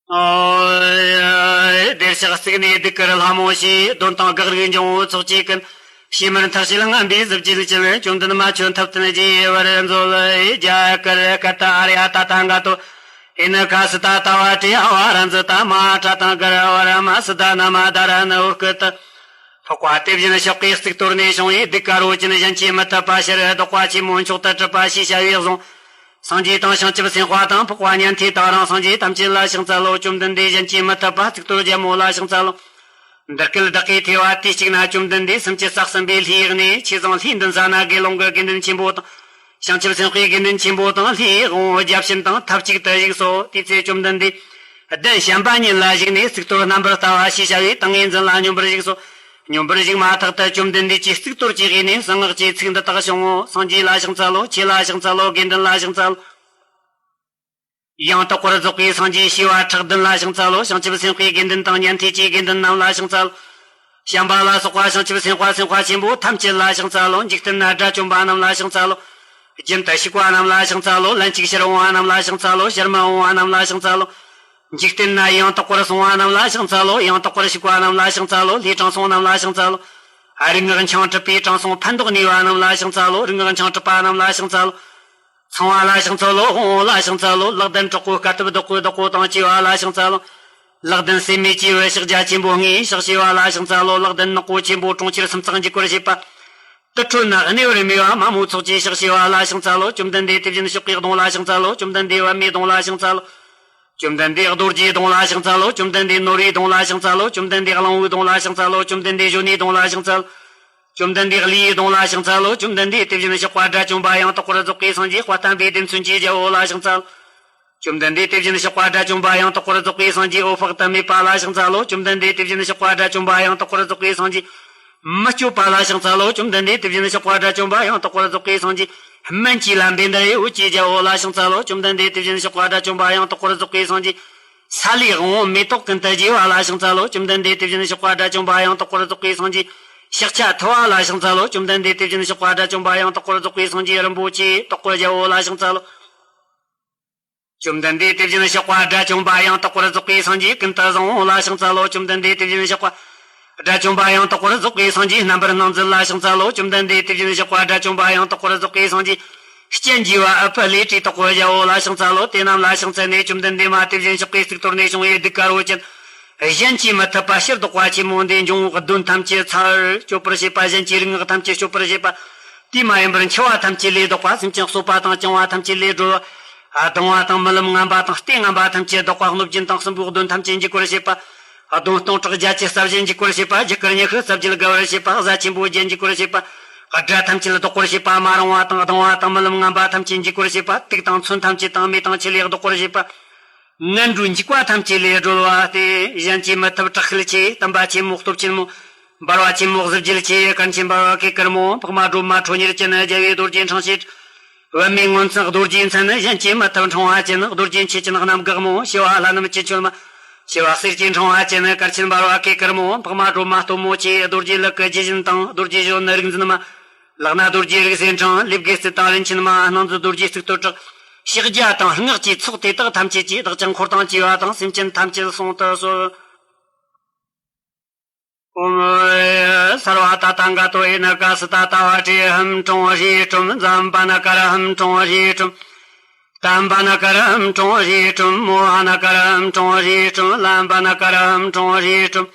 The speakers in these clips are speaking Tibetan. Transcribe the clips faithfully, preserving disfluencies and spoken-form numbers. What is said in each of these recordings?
ཨོ། བདེར་གཤེགས་གཙུག་ནས་གདུགས་དཀར་ལྷ་མོ་ཞེས། གདོན་དང་འགག་རིགས་འབྱུང་བོ་ཚོགས་ཀྱིས་ཀུན། ཕྱི་མར་མཐའ་བྱེད་རྔམ་པའི་གཟི་བརྗིད་ཅན། བཅོམ་ལྡན་མ་ཆོས་ཐུབ་བསྟན་རྒྱས་པར་མཛོད། རྒྱ་གར་སྐད་དུ། ཨཱརྱ་ཏ་ཐཱ་ག་ཏོ། ཨི་ན་ག་སི་ཏ་ཏ་བ་ཏྲི་ཨ་བ་ར་ཛི་ཏ་མ་ཏྲ་ཏང་ག་ར་བ་ར་མ་སི་ཏ་ན་མ་ད་ར་ན་འུ་སྐུ་ཏི། འཕགས་པ་དེ་བཞིན་གཤེགས་པའི་གཙུག་ཏོར་ནས་བྱུང་བའི་གདུགས་དཀར་རོ་ཅན། གཞན་གྱིས་མི་ཐུབ་པ་ཕྱིར་བཟློག་པ་ཆེན་མོ་མཆོག་ཏུ་གྲུབ་པ་ཞེས་བྱ་བའི་གཟུངས། སངས་རྒྱས་དང་བྱང་ཆུབ་སེམས་དཔའ་དང་། འཕགས་པ་ཉན་ཐོས་དང་རང་སངས་རྒྱས་ཐམས་ཅད་ལ་ཕྱག་འཚལ་ལོ། བཅོམ་ལྡན་འདས་གཞན་གྱིས་མི་ཐུབ་པ་གཙུག་ཏོར་རྒྱལ་མོ་ལ་ཕྱག་འཚལ་ལོ། འདིར་སྐད་བདག་གིས་ཐོས་པ་དུས་གཅིག་ན། བཅོམ་ལྡན་འདས་སུམ་ཅུ་རྩ་གསུམ་པའི་ལྷའི་གནས། ཆོས་བཟང་ལྷའི་འདུན་ས་ན་དགེ་སློང་གི་དགེ་འདུན་ཆེན་པོ་དང་། བྱང་ཆུབ་སེམས་དཔའི་དགེ་འདུན་ཆེན་པོ་དང་། ལྷའི་དབང་པོ་བརྒྱ་བྱིན་དང་ཐབས་ཅིག་ཏུ་བཞུགས་སོ། དེའི་ཚེ་བཅོམ་ལྡན་འདས་གདན་བྱམས་པ་ཉིད་ལ་བཞུགས་ནས། གཙུག་ཏོར་རྣམ་པར་ལྟ་བ་ཞེས་བྱ་བའི་ཏིང་ངེ་འཛིན་ལ་སྙོམས་པར་ཞུགས་སོ། སྙོམས་པར་ཞུགས་མ་ཐག་ཏུ་བཅོམ་ལྡན་འདས་ཀྱི་གཙུག་ཏོར་གྱི་དབུས་ནས་གསང་སྔགས་ཀྱི་ཚིག་འདི་དག་བྱུང་ངོ་། སངས་རྒྱས་ལ་ཕྱག་འཚལ་ལོ། ཆོས་ལ་ཕྱག་འཚལ་ལོ། དགེ་འདུན་ལ་ཕྱག་འཚལ་ལོ། ཡང་དག་པར་རྫོགས་པའི་སངས་རྒྱས་ཞི་བ་ཕྲག་བདུན་ལ་ཕྱག་འཚལ་ལོ། བྱང་ཆུབ་སེམས་དཔའི་དགེ་འདུན་དང་། ཉན་ཐོས་ཀྱི་དགེ་འདུན་རྣམས་ལ་ཕྱག་འཚལ་ལོ། བྱམས་པ་ལ་སོགས་པ་བྱང་ཆུབ་སེམས་དཔའ་སེམས་དཔའ་ཆེན་པོ་ཐམས་ཅད་ལ་ཕྱག་འཚལ་ལོ། འཇིག་རྟེན་ན་དགྲ་བཅོམ་པ་རྣམས་ལ་ཕྱག་འཚལ་ལོ། རྒྱུན་དུ་ཞུགས་པ་རྣམས་ལ་ཕྱག་འཚལ་ལོ། ལན་གཅིག་ཕྱིར་འོང་བ་རྣམས་ལ་ཕྱག་འཚལ་ལོ། ཕྱིར་མི་འོང་བ་རྣམས་ལ་ཕྱག་འཚལ་ལོ། འཇིག་རྟེན་ན་ཡང་དག་པར་སོང་བ་རྣམས་ལ་ཕྱག་འཚལ་ལོ། ཡང་དག་པར་ཞུགས་པ་རྣམས་ལ་ཕྱག་འཚལ་ལོ། ལྷའི་དྲང་སྲོང་རྣམས་ལ་ཕྱག་འཚལ་ལོ། རིག་སྔགས་འཆང་གྲུབ་པའི་དྲང་སྲོང་ཕན་འདོགས་ནུས་པ་རྣམས་ལ་ཕྱག་འཚལ་ལོ། རིག་སྔགས་འཆང་གྲུབ་པ་རྣམས་ལ་ཕྱག་འཚལ་ལོ། ཚངས་པ་ལ་ཕྱག་འཚལ་ལོ། དབང་པོ་ལ་ཕྱག་འཚལ་ལོ། ལག་ལྡན་དྲག་པོའི་དཀའ་ཐུབ་བདག་པོའི་བདག་པོ་དང་བཅས་པ་ལ་ཕྱག་འཚལ་ལོ། ལག་ལྡན་སྲེད་མེད་ཀྱི་བུ་ཕྱག་རྒྱ་ཆེན་པོ་ལྔས་ཕྱག་བྱས་པ་ལ་ཕྱག་འཚལ་ལོ། ལག་ལྡན་ནག་པོ་ཆེན་པོ་གྲོང་ཁྱེར་སུམ་རྩེག་འཇིག་པར་བྱེད་པ། དུར་ཁྲོད་ན་གནས་པར་མོས་པ་མ་མོའི་ཚོགས་ཀྱིས་ཕྱག་བྱས་པ་ལ་ཕྱག་འཚལ་ལོ། བཅོམ་ལྡན་འདས་དེ་བཞིན་གཤེགས་པའི་གདོང་ལ་ཕྱག་འཚལ་ལོ། བཅོམ་ལྡན་འདས་པདྨའི་གདོང་ལ་ཕྱག་འཚལ་ལོ། བཅོམ་ལྡན་འདས་རྡོ་རྗེའི་གདོང་ལ་ཕྱག་འཚལ་ལོ། བཅོམ་ལྡན་འདས་ནོར་བུའི་གདོང་ལ་ཕྱག་འཚལ་ལོ། བཅོམ་ལྡན་འདས་གླང་པོའི་གདོང་ལ་ཕྱག་འཚལ་ལོ། བཅོམ་ལྡན་འདས་གཞོན་ནུའི་གདོང་ལ་ཕྱག་འཚལ་ལོ། བཅོམ་ལྡན་འདས་ཀླུའི་གདོང་ལ་ཕྱག་འཚལ་ལོ། བཅོམ་ལྡན་འདས་དེ་བཞིན་གཤེགས་པ་དགྲ་བཅོམ་པ་ཡང་དག་པར་རྫོགས་པའི་སངས་རྒྱས་དཔལ་ལྡན་པའི་བདེ་མཚོན་གྱི་རྒྱལ་པོ་ལ་ཕྱག་འཚལ་ལོ། བཅོམ་ལྡན་འདས་དེ་བཞིན་གཤེགས་པ་དགྲ་བཅོམ་པ་ཡང་དག་པར་རྫོགས་པའི་སངས་རྒྱས་འོད་དཔག་ཏུ་མེད་པ་ལ་ཕྱག་འཚལ་ལོ། བཅོམ་ལྡན་འདས་དེ་བཞིན་གཤེགས་པ་དགྲ་བཅོམ་པ་ཡང་དག་པར་རྫོགས་པའི་སངས་རྒྱས་མི་བསྐྱོད་པ་ལ་ཕྱག་འཚལ་ལོ། བཅོམ་ལྡན་འདས་དེ་བཞིན་གཤེགས་པ་དགྲ་བཅོམ་པ་ཡང་དག་པར་རྫོགས་པའི་སངས་རྒྱས་སྨན་གྱི་ལམ་པའི་འདི་ཡི་འོད་ཀྱི་རྒྱལ་པོ་ལ་ཕྱག་འཚལ་ལོ། བཅོམ་ལྡན་འདས་དེ་བཞིན་གཤེགས་པ་དགྲ་བཅོམ་པ་ཡང་དག་པར་རྫོགས་པའི་སངས་རྒྱས་སཱ་ལུའི་དབང་པོ་མེ་ཏོག་ཀུན་ཏུ་རྒྱས་པ་ལ་ཕྱག་འཚལ་ལོ། བཅོམ་ལྡན་འདས་དེ་བཞིན་གཤེགས་པ་དགྲ་བཅོམ་པ་ཡང་དག་པར་རྫོགས་པའི་སངས་རྒྱས་ཕྱག་ཆ་མཐུ་བ་ལ་ཕྱག་འཚལ་ལོ། བཅོམ་ལྡན་འདས་དེ་བཞིན་གཤེགས་པ་དགྲ་བཅོམ་པ་ཡང་དག་པར་རྫོགས་པའི་སངས་རྒྱས་རིན་པོ་ཆེ་དྭགས་པོའི་རྒྱལ་པོ་ལ་ཕྱག་འཚལ་ལོ། བཅོམ་ལྡན་འདས་དེ་བཞིན་གཤེགས་པ་དགྲ་བཅོམ་པ་ཡང་དག་པར་རྫོགས་པའི་སངས་རྒྱས་ཀུན་ཏུ་བཟང་པོ་ལ་ཕྱག་འཚལ་ལོ། བཅོམ་ལྡན་འདས་དེ་བཞིན་གཤེགས་པ་དགྲ་བཅོམ་པ་ཡང་དག་པར་རྫོགས་པའི་སངས་རྒྱས་རྣམ་པར་སྣང་མཛད་ལ་ཕྱག་འཚལ་ལོ། བཅོམ་ལྡན་འདས་དེ་བཞིན་གཤེགས་པ་དགྲ་བཅོམ་པ་ཡང་དག་པར་རྫོགས་པའི་སངས་རྒྱས་སྤྱན་རྒྱས་པ་ཨུཏྤ་ལའི་སྤྲེའུ་དྭགས་པོའི་རྒྱལ་པོ་ལ་ཕྱག་འཚལ་ལོ། དེ་རྣམས་ལ་ཕྱག་འཚལ་ནས་བཅོམ་ལྡན་འདས་མ་དེ་བཞིན་གཤེགས་པའི་གཙུག་ཏོར་ནས་བྱུང་བའི་གདུགས་དཀར་པོ་ཅན། གཞན་གྱིས་མི་ཐུབ་པ་ཕྱིར་བཟློག་པ་ཆེན་མོ་འདི་འབྱུང་གདོན་ཐམས་ཅད་ཚར་གཅོད་པར་བྱེད་པ། གཞན་གྱི་རིག་སྔགས་ཐམས་ཅད་གཅོད་པར་བྱེད་པ། དེས་མ་ཡིན་པར་འཆི་བ་ཐམས་ཅད་ལས་བཟློག་པ། སེམས་ཅན་གསོད་པ་དང་བཅིང་བ་ཐམས་ཅད་ལས་སྒྲོལ་བ། གདུང་བ་དང་རྨི་ལམ་ངན་པ་དང་ལྟས་ངན་པ་ཐམས་ཅད་བཟློག་པ། གནོད་སྦྱིན་དང་སྲིན་པོའི་གདོན་ཐམས་ཅད་འཇིག་པར་བྱེད་པ། གདོན་སྟོང་ཕྲག་བརྒྱད་ཅུ་རྩ་བཞི་འཇིག་པར་བྱེད་པ། རྒྱུ་སྐར་ཉི་ཤུ་རྩ་བརྒྱད་དགའ་བར་བྱེད་པ། གཟའ་ཆེན་པོ་བརྒྱད་འཇིག་པར་བྱེད་པ། དགྲ་ཐམས་ཅད་བཟློག་པར་བྱེད་པ། མ་རུངས་པ་དང་གདུང་བ་དང་རྨི་ལམ་ངན་པ་ཐམས་ཅད་འཇིག་པར་བྱེད་པ། དུག་དང་མཚོན་ཐམས་ཅད་དང་མེ་དང་ཆུ་ལས་བཟློག་པར་བྱེད་པ། ངན་འགྲོའི་འཇིགས་པ་ཐམས་ཅད་ལས་སྒྲོལ་བ་སྟེ། གཞན་གྱིས་མི་ཐུབ་དྲག་ཤུལ་ཆེ། དམ་པ་ཆེན་མོ་སྟོབས་ཆེན་མོ། འབར་བ་ཆེན་མོ་གཟི་བརྗིད་ཆེ། དཀར་ཆེན་འབར་བ་གོས་དཀར་མོ། འཕགས་མ་སྒྲོལ་མ་ཁྲོ་གཉེར་ཅན། རྒྱལ་བའི་རྡོ་རྗེ་འཕྲེང་ཕྱེད། པདྨའི་ངོས་འཛིན་རྡོ་རྗེའི་མཚན། གཞན་གྱིས་མི་ཐུབ་འཕྲེང་བ་ཅན། རྡོ་རྗེ་མཆེ་ཅན་གནམ་འགག་མོ། བྱེ་བ་ལྷ་རྣམས་ཀྱི་མཆོད་མ། བྱེ་བ་གསེར་གྱི་འཕྲེང་བ་ཅན། དཀར་ཆེན་འབར་བ་གོས་དཀར་མོ། འཕགས་མ་སྒྲོལ་མ་སྟོན་མོ་ཆེ། རྡོ་རྗེ་ལུ་གུ་ལྗི་བཞིན་དང་། རྡོ་རྗེ་གཞོན་ནུ་རིག་འཛིན་མ། ལག་ན་རྡོ་རྗེ་རིག་འཛིན་འཕྲེང་། ལེའུ་གེ་སར་དང་རིན་ཆེན་མ། སྣང་མཛད་རྡོ་རྗེ་གཙུག་ཏོར་བྲག། ཕྱག་རྒྱ་དང་སྔགས་ཀྱི་ཚོགས་དེ་དག་ཐམས་ཅད་ཀྱིས། བདག་ཅག་འཁོར་དང་བཅས་པ་དང་། སེམས་ཅན་ཐམས་ཅད་བསྲུང་དུ་གསོལ། ཨོཾ། སརྦ་ཏ་ཐཱ་ག་ཏོ། ཨེ་ན་ཀ་སི་ཏ་ཏ་བ་ཏྲི་ཧཱུྃ་ཀྲོང་ཧྲཱིཿ་ཀྲོཾ། ཛམ་བྷ་ན་ཀ་ར་ཧཱུྃ་ཀྲོང་ཧྲཱིཿ་ཀྲོཾ། ཏམ་བྷ་ན་ཀ་ར་ཧཱུྃ་ཀྲོང་ཧྲཱིཿ་ཀྲོཾ། མོ་ཧ་ན་ཀ་ར་ཧཱུྃ་ཀྲོང་ཧྲཱིཿ་ཀྲོཾ། ལམ་བྷ་ན་ཀ་ར་ཧཱུྃ་ཀྲོང་ཧྲཱིཿ་ཀྲོཾ།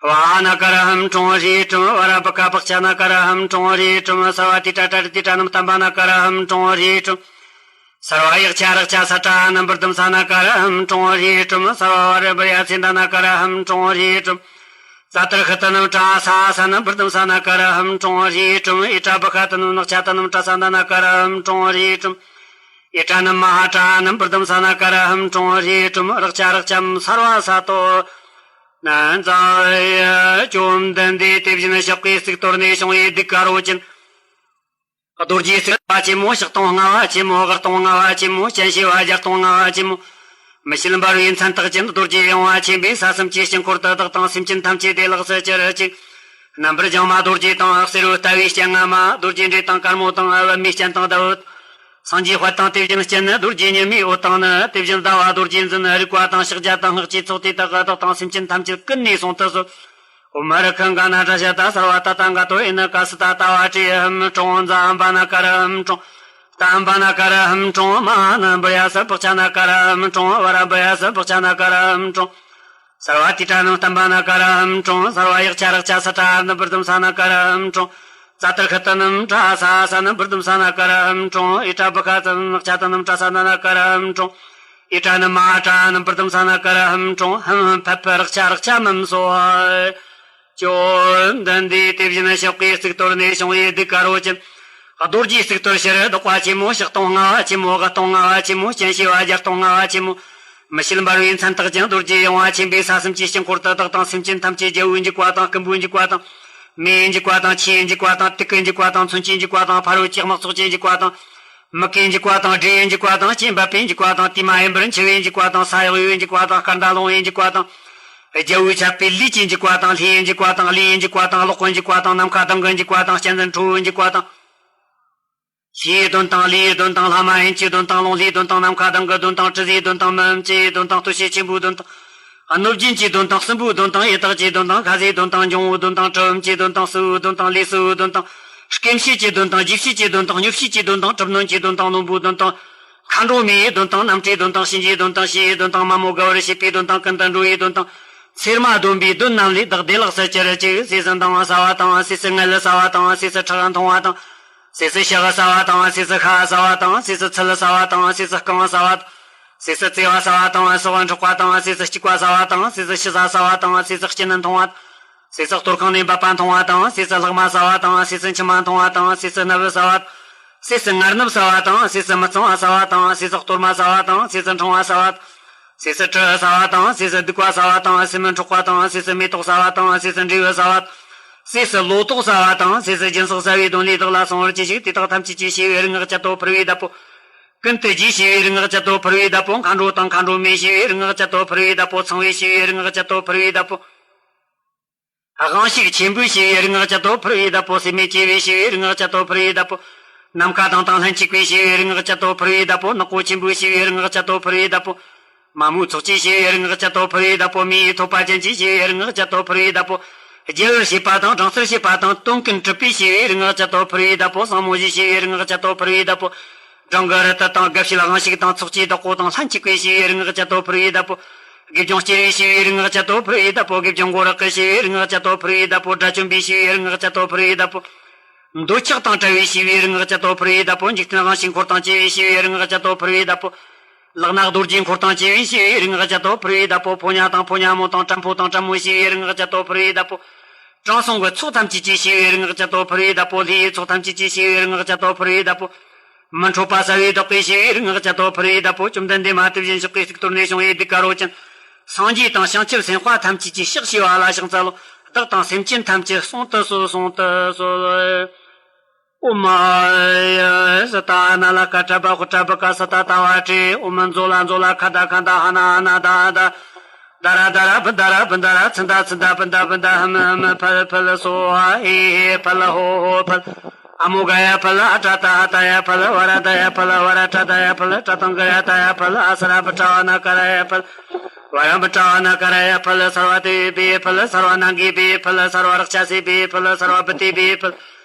བ་ཧ་ན་ཀ་ར་ཧཱུྃ་ཀྲོང་ཧྲཱིཿ་ཀྲོཾ། བ་ར་བྷ་ག་བྷ་ཙ་ན་ཀ་ར་ཧཱུྃ་ཀྲོང་ཧྲཱིཿ་ཀྲོཾ། སརྦ་ཏི་ཏྲ་ཏྲ་རི་ཏི་ཏྲ་ནམ་ཏམ་བྷ་ན་ཀ་ར་ཧཱུྃ་ཀྲོང་ཧྲཱིཿ་ཀྲོཾ། སརྦ་ཡཀྵ་རཀྵ་ས་ཏྲ་ནམ་པྲ་དྷམ་ས་ན་ཀ་ར་ཧཱུྃ་ཀྲོང་ཧྲཱིཿ་ཀྲོཾ། སརྦ་བ་ར་པྲ་ཡ་ཙི་ད་ན་ཀ་ར་ཧཱུྃ་ཀྲོང་ཧྲཱིཿ་ཀྲོཾ། ཙ་ཏྲ་ཧི་ཏ་ནམ་ཏྲ་ས་ས་ནམ་པྲ་དྷམ་ས་ན་ཀ་ར་ཧཱུྃ་ཀྲོང་ཧྲཱིཿ་ཀྲོཾ། ཨི་ཏྲ་བྷ་ག་ཏ་ནམ་ནག་ཅ་ཏ་ནམ་ཏྲ་ས་ད་ན་ཀ་ར་ཧཱུྃ་ཀྲོང་ཧྲཱིཿ་ཀྲོཾ། ཨི་ཏྲ་ནམ་མ་ཧ་ཏྲ་ནམ་པྲ་དྷམ་ས་ན་ཀ་ར་ཧཱུྃ་ཀྲོང་ཧྲཱིཿ་ཀྲོཾ། རཀྵ་རཀྵམ་སརྦ་ས་ཏོ། ན་ཛ་ཡ། བཅོམ་ལྡན་འདས་དེ་བཞིན་གཤེགས་པའི་གཙུག་ཏོར་ནས་བྱུང་བའི་གདུགས་དཀར་པོ་ཅན། རྡོ་རྗེའི་གཙུག་ལག་ཆེན་མོ། ཕྱག་སྟོང་ལྔ་པ་ཆེན་མོ། གར་སྟོང་ལྔ་པ་ཆེན་མོ། སྤྱན་བྱེ་བ་བརྒྱ་སྟོང་ལྔ་པ་ཆེན་མོ། མི་ཕྱེད་འབར་བའི་མཚན་རྟགས་ཅན། རྡོ་རྗེ་གཡུང་བ་ཆེན་པོས་ས་གསུམ་གྱི་དཀྱིལ་འཁོར་དུ། བདག་དང་སེམས་ཅན་ཐམས་ཅད་བདེ་ལེགས་སུ་གྱུར་ཅིག། རྣམ་པར་སྦྱངས་པ་རྡོ་རྗེ་དང་། བསེ་རུ་ལྟ་བུའི་སྤྱན་སྔ་མ། རྡོ་རྗེ་འདྲེ་དང་དཀར་མོ་དང་། པདྨའི་སྤྱན་དང་ཟླ་འོད། སངས་རྒྱས་དཔལ་དང་དེ་བཞིན་སྤྱན་ནི། རྡོ་རྗེ་ཉི་མའི་འོད་དང་ནི། དེ་བཞིན་ཟླ་བ་རྡོ་རྗེ་འཛིན། རིག་པ་དང་ཕྱག་རྒྱ་དང་སྔགས་ཀྱི་ཚོགས། དེ་དག་གིས་བདག་དང་སེམས་ཅན་ཐམས་ཅད་ཀུན་ནས་བསྲུང་དུ་གསོལ། ཨོཾ་ཧ་རི་ཁ་ག་ན་ཏྲ་ཤ་ཏ་སརྦ་ཏ་ཏ་ག་ཏོ་ཨེ་ན་ཀ་སི་ཏ་ཏ་བ་ཀྲི་ཧཱུྃ་ཀྲོང་། ཛཿ་ཨམ་བ་ན་ཀ་ར་ཧཱུྃ་ཀྲོང་། ཏ་ཨམ་བ་ན་ཀ་ར་ཧཱུྃ་ཀྲོང་། མ་ཧཱ་ན་བུ་ཡ་ས་བག་ཅ་ན་ཀ་ར་ཧཱུྃ་ཀྲོང་། ཝ་ར་བུ་ཡ་ས་བག་ཅ་ན་ཀ་ར་ཧཱུྃ་ཀྲོང་། སརྦ་ཏི་ཏྲ་ནམ་ཏམ་བ་ན་ཀ་ར་ཧཱུྃ་ཀྲོང་། སརྦ་ཡཀྵ་རཀྵ་ས་ཏྲ་ནམ་བུར་དམ་ས་ན་ཀ་ར་ཧཱུྃ་ཀྲོང་། ཙ་ཏྲ་ཁ་ཏ་ནམ་ཏྲ་ས་ས་ནམ་བུར་དམ་ས་ན་ཀ་ར་ཧཱུྃ་ཀྲོང་། ཨི་ཏྲ་བུ་ཁ་ཙ་ནམ་ནག་ཅ་ཏ་ནམ་ཏྲ་ས་ན་ན་ཀ་ར་ཧཱུྃ་ཀྲོང་། ཨི་ཏྲ་ནམ་མ་ཏྲ་ནམ་བུར་དམ་ས་ན་ཀ་ར་ཧཱུྃ་ཀྲོང་། ཧཱུྃ་ཕཊ་ཕཊ་རཀྵ་རཀྵ་མཾ་སྭཱ་ཧཱ། ཅོ། འདི་འདི་དེ་བཞིན་གཤེགས་པའི་གཙུག་ཏོར་ནས་བྱུང་བའི་གདུགས་དཀར་པོ་ཅན། རྡོ་རྗེའི་གཙུག་ཏོར་ཕྱི་རུ་བདག་པ་ཆེན་མོ། ཕྱག་སྟོང་མངའ་བ་ཆེན་མོ། དབུ་སྟོང་མངའ་བ་ཆེན་མོ། སྤྱན་བྱེ་བ་བརྒྱ་སྟོང་མངའ་བ་ཆེན་མོ། མི་བསྐྱོད་འབར་བའི་མཚན་རྟགས་ཅན། རྡོ་རྗེ་ཡངས་པ་ཆེན་པོའི་ས་གསུམ་གྱི་དཀྱིལ་འཁོར་དུ། བདག་དང་སེམས་ཅན་ཐམས་ཅད་རྒྱལ་པོའི་འཇིགས་པ་དང་། རྐུན་པོའི་འཇིགས་པ་དང་། མེའི་འཇིགས་པ་དང་། ཆུའི་འཇིགས་པ་དང་། དུག་གི་འཇིགས་པ་དང་། མཚོན་ཆའི་འཇིགས་པ་དང་། ཕ་རོལ་གྱི་དམག་ཚོགས་ཀྱི་འཇིགས་པ་དང་། མུ་གེའི་འཇིགས་པ་དང་། འདྲེ་ཡི་འཇིགས་པ་དང་། ལྕེ་འབབ་པའི་འཇིགས་པ་དང་། དུས་མ་ཡིན་པར་འཆི་བའི་འཇིགས་པ་དང་། ས་གཡོ་བའི་འཇིགས་པ་དང་། སྐར་མདའ་ལོང་བའི་འཇིགས་པ་དང་། རྒྱལ་པོས་ཆད་པའི་ལུས་ཀྱི་འཇིགས་པ་དང་། ལྷའི་འཇིགས་པ་དང་། བློའི་འཇིགས་པ་དང་། ལག་པའི་འཇིགས་པ་དང་། ནམ་མཁའ་ལྡིང་གི་འཇིགས་པ་དང་། གཅན་གཟན་ཁྲོ་བོའི་འཇིགས་པ་དང་། ལྷའི་གདོན་དང་། ཀླུའི་གདོན་དང་། ལྷ་མ་ཡིན་གྱི་གདོན་དང་། རླུང་ལྷའི་གདོན་དང་། ནམ་མཁའི་གདོན་གྱི་གདོན་དང་། དྲི་ཟའི་གདོན་དང་། མི་འམ་ཅི་ཡི་གདོན་དང་། སྟོབས་ཤེད་ཆེན་པོའི་གདོན་དང་། གནོད་སྦྱིན་གྱི་གདོན་དང་། སྲིན་པོའི་གདོན་དང་། ཡི་དྭགས་ཀྱི་གདོན་དང་། ཁ་ཟས་གདོན་དང་། འབྱུང་པོའི་གདོན་དང་། གྲུལ་བུམ་གྱི་གདོན་དང་། སྲིན་པོའི་གདོན་དང་། ལས་སྲིད་པའི་གདོན་དང་། སྐེམ་བྱེད་ཀྱི་གདོན་དང་། རྒྱུ་བྱེད་ཀྱི་གདོན་དང་། མྱོ་བྱེད་ཀྱི་གདོན་དང་། གྲུབ་གནོན་གྱི་གདོན་དང་། རྣོན་པོའི་གདོན་དང་། མཁའ་འགྲོ་མའི་གདོན་དང་། རྣམ་འཁྲུལ་གདོན་དང་། གཤིན་རྗེའི་གདོན་དང་། ཕྱི་ཡི་གདོན་དང་། མ་མོ་ག་བུར་བྱེད་པའི་གདོན་དང་། ཀུན་ཏུ་འགྲོ་བའི་གདོན་དང་། ཚེར་མ་གདོན་པའི་གདོན་རྣམས་ལས། བདག་བདེ་བླག་ཟད་གྱུར་ཅིག་ཟས་ཟན་དང་བ་ཟ་བ་དང་། ཟས་སུ་མངལ་ཟ་བ་དང་། ཟས་སུ་ཁྲག་འཐུང་བ་དང་། ཟས་སུ་ཕྱི་ཟ་བ་དང་། ཟས་སུ་ཤ་ཟ་བ་དང་། ཟས་སུ་ཚིལ་ཟ་བ་དང་། ཟས་སུ་རྐང་ཟ་བ་དང་། ཟས་སུ་བསྐང་ཟ་བ་དང་། ཟས་སུ་བཙོས་པ་ཟ་བ་དང་། ཟས་སུ་འཁྲུགས་པ་དང་། ཟས་སུ་སྐྱུག་པ་ཟ་བ་དང་། ཟས་སུ་ཕྱི་ཟ་ཟ་བ་དང་། ཟས་སུ་སྐྱི་ནད་འཐུང་བ། ཟས་སུ་གཏོར་ཁང་ནས་འབབ་པ་འཐུང་བ་དང་། ཟས་སུ་ལྷག་མ་ཟ་བ་དང་། ཟས་སུ་མཆི་མ་འཐུང་བ་དང་། ཟས་སུ་སྣབས་ཟ་བ། ཟས་སུ་མངར་སྣབས་ཟ་བ་དང་། ཟས་སུ་མི་གཙང་བ་ཟ་བ་དང་། ཟས་སུ་གཏོར་མ་ཟ་བ་དང་། ཟས་སུ་ཕྲེང་བ་ཟ་བ། ཟས་སུ་དྲི་ཟ་བ་དང་། ཟས་སུ་སྡིག་པ་ཟ་བ་དང་། ཟས་སུ་མི་འཕྲོག་པ་དང་། ཟས་སུ་མེ་ཏོག་ཟ་བ་དང་། ཟས་སུ་འབྲས་བུ་ཟ་བ། ཟས་སུ་ལོ་ཏོག་ཟ་བ་དང་། ཟས་སུ་སྦྱིན་སོགས་ཟ་བའི་དོན་ལས་བདག་ལ་གསང་བར་གྱིས་ཤིག་དེ་དག་ཐམས་ཅད་ཀྱིས་བྱས་པའི་རིག་སྔགས་ཀྱི་ལྟོ་ཕུལ་བའི་བདག་པོ། ཀུན་ཏུ་རྒྱས་བྱས་པའི་རིག་སྔགས་ཀྱི་ལྟོ་ཕུལ་བའི་བདག་པོ། མཁའ་འགྲོ་དང་མཁའ་འགྲོ་མས་བྱས་པའི་རིག་སྔགས་ཀྱི་ལྟོ་ཕུལ་བའི་བདག་པོ། ཚངས་པས་བྱས་པའི་རིག་སྔགས་ཀྱི་ལྟོ་ཕུལ་བའི་བདག་པོ། དབང་ཕྱུག་ཆེན་པོས་བྱས་པའི་རིག་སྔགས་ཀྱི་ལྟོ་ཕུལ་བའི་བདག་པོ། སྲེད་མེད་ཅེས་པས་བྱས་པའི་རིག་སྔགས་ཀྱི་ལྟོ་ཕུལ་བའི་བདག་པོ། ནམ་མཁའ་དང་དང་ལྷན་ཅིག་པས་བྱས་པའི་རིག་སྔགས་ཀྱི་ལྟོ་ཕུལ་བའི་བདག་པོ། ནག་པོ་ཆེན་པོས་བྱས་པའི་རིག་སྔགས་ཀྱི་ལྟོ་ཕུལ་བའི་བདག་པོ། མ་མོའི་ཚོགས་ཀྱིས་བྱས་པའི་རིག་སྔགས་ཀྱི་ལྟོ་ཕུལ་བའི་བདག་པོ། མེ་ཡི་ཐོད་པ་ཅན་གྱིས་བྱས་པའི་རིག་སྔགས་ཀྱི་ལྟོ་ཕུལ་བའི་བདག་པོ། རྒྱལ་བར་བྱེད་པ་དང་། སྦྲང་རྩིར་བྱེད་པ་དང་། དོན་ཀུན་གྲུབ་པས་བྱས་པའི་རིག་སྔགས་ཀྱི་ལྟོ་ཕུལ་བའི་བདག་པོ། ཟབ་མོ་བཞིས་བྱས་པའི་རིག་སྔགས་ཀྱི་ལྟོ་ཕུལ་བའི་བདག་པོ། སྦྲང་གི་རི་དྭགས་དང་། དགའ་བྱེད་དབང་ཕྱུག་དང་། ཚོགས་ཀྱི་བདག་པོ་དང་། ལྷན་ཅིག་པས་བྱས་པའི་རིག་སྔགས་ཀྱི་ལྟོ་ཕུལ་བའི་བདག་པོ། དགེ་སྦྱོང་སྤྱིར་བས་བྱས་པའི་རིག་སྔགས་ཀྱི་ལྟོ་ཕུལ་བའི་བདག་པོ། དགེ་སྦྱོང་མགོ་རེག་གིས་བྱས་པའི་རིག་སྔགས་ཀྱི་ལྟོ་ཕུལ་བའི་བདག་པོ། དགྲ་བཅོམ་པས་བྱས་པའི་རིག་སྔགས་ཀྱི་ལྟོ་ཕུལ་བའི་བདག་པོ། འདོད་ཆགས་དང་བྲལ་བས་བྱས་པའི་རིག་སྔགས་ཀྱི་ལྟོ་ཕུལ་བའི་བདག་པོ། འཇིག་རྟེན་དབང་ཕྱུག་འཁོར་དང་བཅས་པས་བྱས་པའི་རིག་སྔགས་ཀྱི་ལྟོ་ཕུལ་བའི་བདག་པོ། ལག་ན་རྡོ་རྗེ་འཁོར་དང་བཅས་པས་བྱས་པའི་རིག་སྔགས་ཀྱི་ལྟོ་ཕུལ་བའི་བདག་པོ། ཕོ་ཉ་དང་ཕོ་ཉ་མོ་དང་། བྲན་ཕོ་དང་བྲན་མོས་བྱས་པའི་རིག་སྔགས་ཀྱི་ལྟོ་ཕུལ་བའི་བདག་པོ། དྲང་སྲོང་གི་ཚོགས་ཐམས་ཅད་ཀྱིས་བྱས་པའི་རིག་སྔགས་ཀྱི་ལྟོ་ཕུལ་བའི་བདག་པོ། ལྷའི་ཚོགས་ཐམས་ཅད་ཀྱིས་བྱས་པའི་རིག་སྔགས་ཀྱི་ལྟོ་ཕུལ་བའི་བདག་པོ། མི་འཕྲོད་པ་ཟ་བའི་བདག་པོས་བྱས་པའི་རིག་སྔགས་ཀྱི་ལྟོ་ཕུལ་བའི་བདག་པོ། བཅོམ་ལྡན་འདས་མ་དེ་བཞིན་གཤེགས་པའི་གཙུག་ཏོར་ནས་བྱུང་བའི་གདུགས་དཀར་པོ་ཅན། སངས་རྒྱས་དང་བྱང་ཆུབ་སེམས་དཔའ་ཐམས་ཅད་ཀྱིས་ཕྱག་བྱས་པ་ལ་ཕྱག་འཚལ་ལོ། བདག་དང་སེམས་ཅན་ཐམས་ཅད་བསྲུང་དུ་གསོལ། བསྲུང་དུ་གསོལ། ཨོཾ་ཨཱ་ཡ་ཟི་ཏ་ན་ལ་ཀ་ཏྲ་བ་ཧུ་ཏྲ་བི་ཀ་ས་ཏ་ཏ་བ་ཏྲེ། ཨོཾ་མཛོ་ལ་མཛོ་ལ་ཁ་ད་ཁ་ད་ཧ་ན་ཧ་ན་ད་ད། ད་ར་ད་ར་བུ་ད་ར་བུ་ད་ར། ཚུ་ད་ཚུ་ད་བུ་ད་བུ་ད། ཧ་མུ་ཧ་མུ་ཕལ་ཕལ། སོ་ཧ་ཧེ་ཧེ་ཕལ། ཧོ་ཧོ་ཕལ། ཨ་མོ་ག་ཡ་ཕལ། ཨ་ཏྲ་ཏ་ཧ་ཏ་ཡ་ཕལ། ཝ་ར་ད་ཡ་ཕལ། ཝ་ར་ཏྲ་ད་ཡ་ཕལ། ཏྲ་ཏང་ག་ར་ཏ་ཡ་ཕལ། ཨ་ས་ར་བུ་ཏྲ་བ་ན་ཀ་ར་ཡ་ཕལ། ཝ་ར་བུ་ཏྲ་བ་ན་ཀ་ར་ཡ་ཕལ། སརྦ་དེ་བི་ཕལ། སརྦ་ནཱ་གི་བི་ཕལ། སརྦ་རཀྵ་སེ་བི་ཕལ། སརྦ་བུ་ཏི་བི་ཕལ།